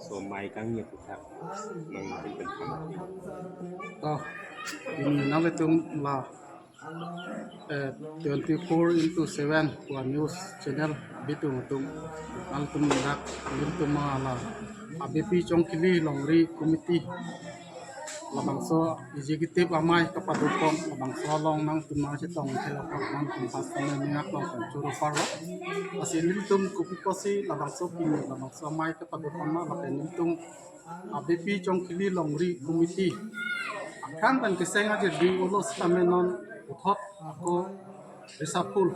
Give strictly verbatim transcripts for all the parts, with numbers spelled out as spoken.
So, mai kangni aputhak nangtum pen pamati. Oh, pini nanglitum la, eh, twenty-four into seven Wa News Channel bitung atum, nangtum dak, nangtum la Abepi Chongkili Longri Committee, labangso executive amei kapadopon, labangso along nangtum nangchetong thela kok nangtum pas kami minyak long kan churu parlo. Lasi nelitum kopi kosi labangso pini labangso amei kapadopon ma, lapen nelitum Abepi Chongkili Longri Committee akhang pen keseng ajir di ulo sitame non puthot ako reshuffle,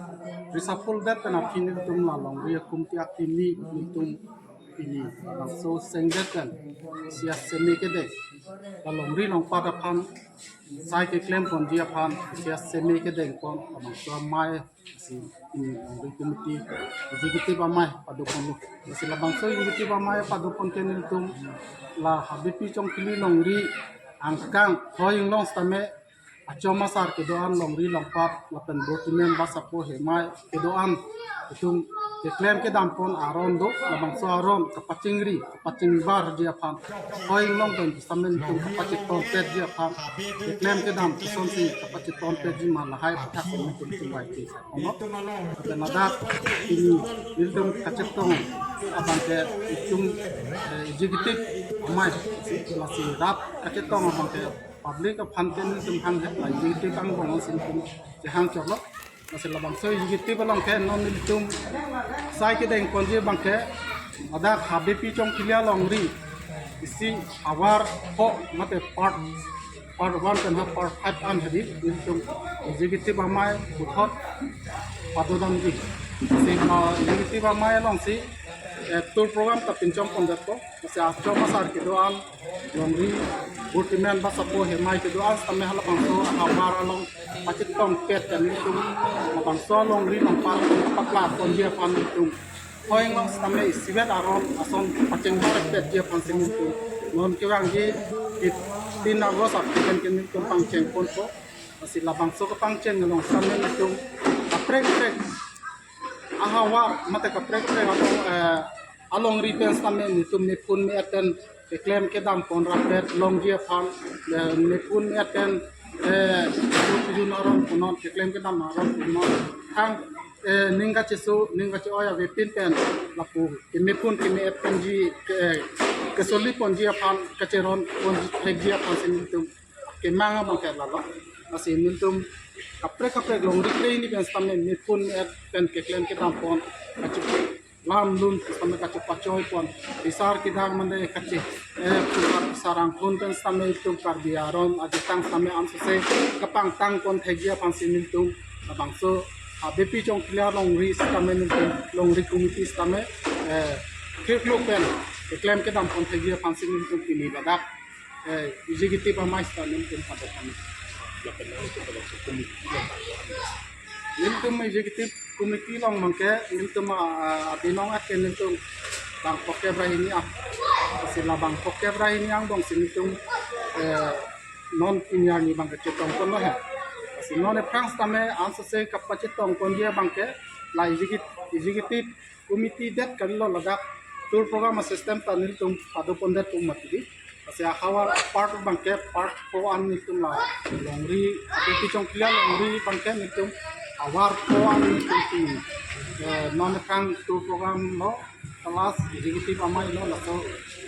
reshuffle det pen aphi nelitum la longri committee akimi nelitum pini labangso sengdet pen isi aseme kedeng, la longri longpat aphan sai keklem ponji aphan isi aseme kedengpon labangso amei, si, pini longri committee executive amei padopon lo. Si labangso executive amei padopon ke nelitum la Abepi Chongkili Longri angkang Hoi Inglong sitame achom asar kedo-an, longri longpat lapen botimen basapo hemai kedo-an itum keklem kedampon aron do, labangso aron kapachingri kapachingbarji aphan Hoi Inglong pen sitame itum kapachingtongpetji aphan keklem kedam kosonsi kapachingtongpetji ma lahai aputhak itum chingvai ke. Omo, lapen ladak pini nelitum kachetong abang ke itum, eh, executive amei, lasi rat kachetong abang ke public aphan ke nelitum hang het la executive angbong si nelitum chehang choklo. Lasi labangso executive along ke non nelitum sai kedengponji abang ke ladak Abepi Chongkili Longri isi havar pho mate part, part one pen ha part five an hadi nelitum executive amei puthot padodamji. Si, ah, executive amei alongsi, eh, tour program ta pinchongpondetpo. Si achom asar kedo-an, longri botimen basapo hemai kedo-an sitame halabangso havar along pachingtongpet kan nelitum labangso longri longpat paklaponji aphan nelitum Hoi Inglong sitame isivet aron ason pachingbarpetji aphan si nelitum non kevangji tin August aphi pen ke nelitum pangchengponpo. Si labangso kepangcheng along sitame nelitum kaprek kaprek ahavar mate kaprek kaprek along, eh, alongri pen sitame nelitum mephun me-et pen keklem kedampon rapet longji aphan, eh, mephun me-et pen, eh, jun aron punon keklem kedam aron punon hang, eh, ning kacheso ning kache-oi avepin pen lapu kemephun keme-et penji ke, eh, kesoliponji aphan kacheronponji thekji aphan si nelitum kemang abang ke lalo. Lasi nelitum kaprek kaprek longri kre hini pen sitame mephun me-et pen keklem kedampon kache lam lun sitame kachepachoipon, bisar kedang mane kache, eh, pura bisar angkun pen sitame itum Karbi aron ajitang sitame ansose kapangtangpon thekji aphan si nelitum labangso Abepi Chongkili Longri sitame nelitum longri committee sitame, eh, khirkluk pen keklem kedampon thekji aphan si nelitum pini ladak, eh, executive amei sitame nelitum padopon. Lapen nangtum labangso committee along, nelitum executive committee along abang ke nelitum, ah, abinong ake nelitum bang phokep ra hini ah. Si labang phokep ra hini angbong si nelitum, eh, non pini arni abang ke chetongponlo he. Si non aphrang sitame ansose kapachetongponji abang ke la executive, executive committee det kalilo, ladak tour program asystem ta nelitum padopondet pu mati. Lasi ahavar part abang ke part pho an nelitum la longri, Abepi Chongkili Longri abang ke nelitum havar pho an nelitum pini, eh, non aphrang tour program lo, plus executive amei lo, laso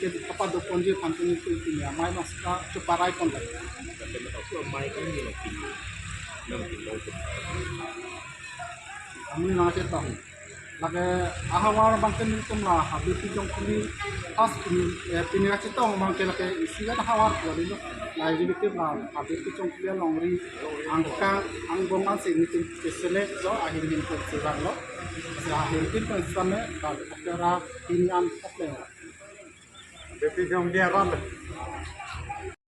ke kapadoponji aphan nelitum pini amei lo sita cheparaipon lagi. Amei nangchetong. Lake ahavar abang ke nelitum la Abepi Chongkili pas pini, eh, pini kachetong abang ke lake isivet ahavar kalilo. La executive la Abepi Chongkili Longri angkang angbong ansi nelitum keselect lo, ahin ahin pen selang lo. Sa ahin ahin pen sitame la phokep ra hini an opleng. Abepi Chongkili aron.